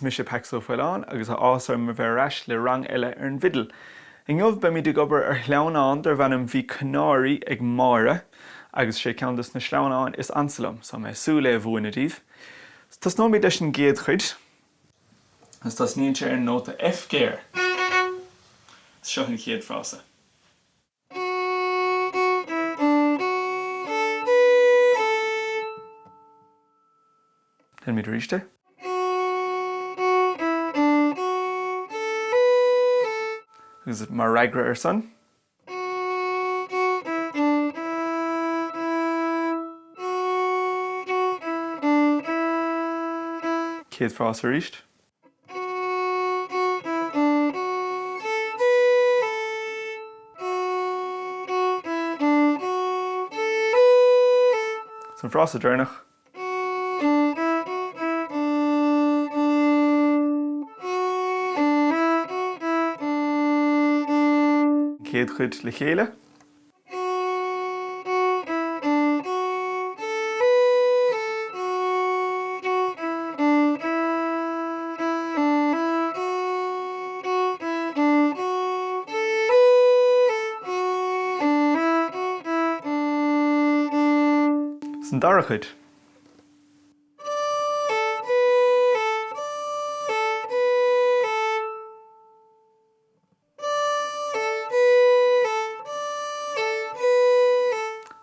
Is mise Pax Ó Faoláin agus tá áthas orm a bheith ar ais le rang eile ar an bhfidil. Inniu beimid ag obair ar shleamhnán darb ainm Bhí Canáraí ag Máire agus is é ceann dos na sleamhnáin is ansa liom, so tá mé ag súil é a mhúineadh daoibh. Tosnóimid leis an gcéad chuid. Agus tosnaíonn sé ar an nóta F géar. Seo an chéad frása. Déanfaimid arís é. Agus mar fhreagra ar san. Chéad frása arís. An frása deireanach. An chéad chuid le chéile. San dara cuid.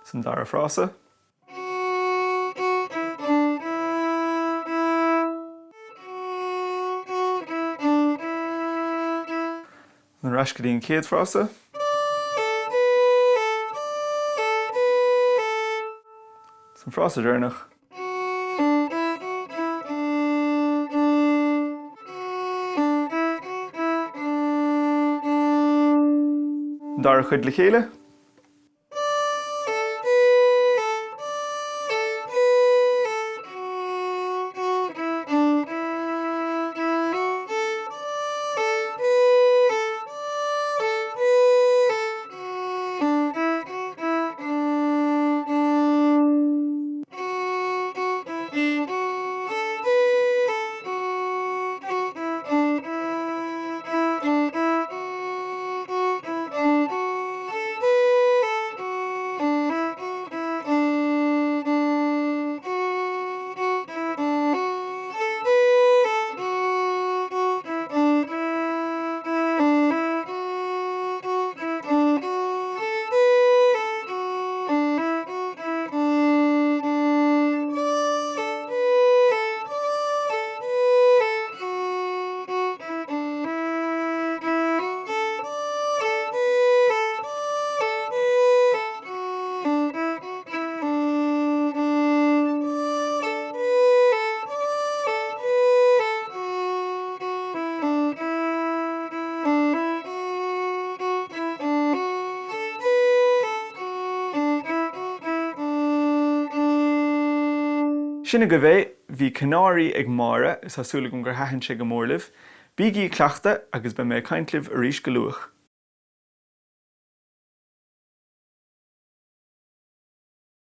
San dara frása. Ar ais go dtí an chéad frása. San frása deireanach. An dara cuid le chéile. Sin agaibh é, bhí canáraí ag Máire, is tá súil agam gur thaitin sé go mór libh. Bígí ag cleachtadh agus beidh mé ag caint libh arís go luath.